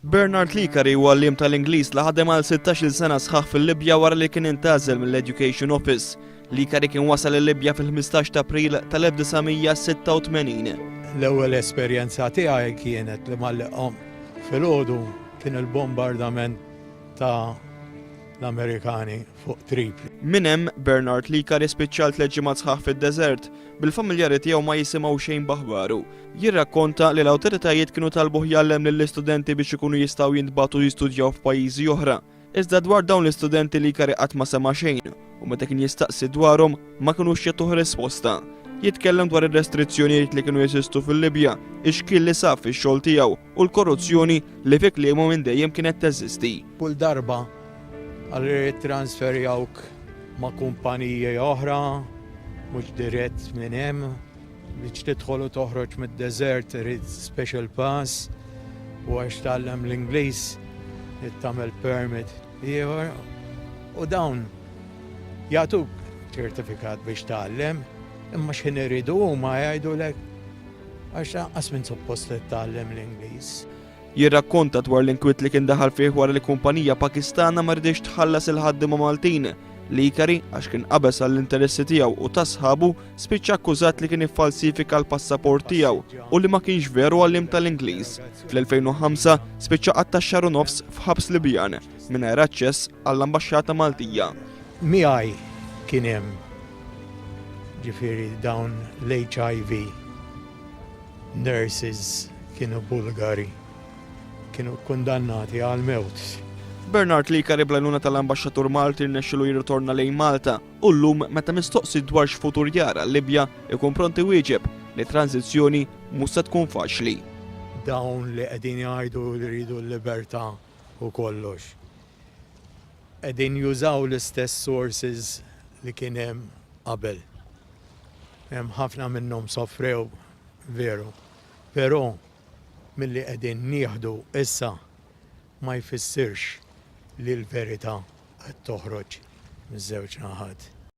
Bernard Licari huwa għalliem tal-Ingliż li ħadem għal 16-il sena sħaħ fil-Libja wara li kien intgħażel mill-Education Office. Licari kien wasal il-Libja fil-15 ta' April tal-1986. L-ewwel esperjenza tiegħi kienet li malli qomt filgħodu kien il-bombardament ta' l-Amerikani fuq Tripli. Minn hemm, Bernard Licari spiċċa għal tliet ġimgħat sħaħ fid-deżert, bil-familjari tiegħu ma jisimgħu xejn b'aħbaru. Jirrakkonta li l-awtoritajiet kienu talbuh jgħallem lill-istudenti biex ikunu jistgħu jintbagħtu jistudjaw f'pajjiżi oħra. Iżda dwar dawn l-istudenti Licari qatt ma sema' xejn u meta kien jistaqsi dwarhom ma kinux jagħtuh risposta. Jitkellem dwar ir-restrizzjonijiet li kienu jeżistu fil-Libja, ix-xkiel li sab fix-xogħol tiegħu u l-korruzzjoni li fi kliemu minn dejjem kienet teżisti. Kull darba għal jittransferjawk ma' kumpaniji oħra, mhux dirett minn hemm. Biex tidħol u toħroġ mid-deżert irid special pass u għax tgħallem l-Ingliż trid tagħmel permit ieħor u dawn jagħtuk ċertifikat biex tgħallem imma x'ħin iridu huma jgħidulek għax lanqas minn suppost li tgħallem l-Ingliż. Jirrakkonta dwar l-inkwiet li kien daħal fih wara li kumpanija Pakistana ma riditx tħallas il-ħaddiema Maltin. Licari, għax kien qabeż għall-interessi tiegħu u ta' sħabu, spiċċa akkużat li kien iffalsifika l-passaport tiegħu u li ma kienx veru għalliem tal-Ingliż. Fl-2005 spiċċa qatta' xahar u nofs f'ħabs Libjan mingħajr aċċess għall-ambaxxata Maltija. Miegħi kien hemm ġifieri dawn l-HIV. Nurses kienu Bulgari, kienu kkundannati għall-mewt. Bernard Licari bl-għajnuna tal-Ambaxxatur Malti rnexxielu jirritorna lejn Malta u llum meta mistoqsi dwar x'futur jara għal-Libja ikun pront iwieġeb li t-tranżizzjoni mhux se tkun faċli. Dawn li qegħdin jgħidu li jridu l-libertà u kollox, qegħdin jużaw l-istess sources li kien hemm qabel. Hemm ħafna minnhom sofrew veru, però milli qegħdin nieħdu issa ma jfissirx li l-verità qed toħroġ miż-żewġ naħat.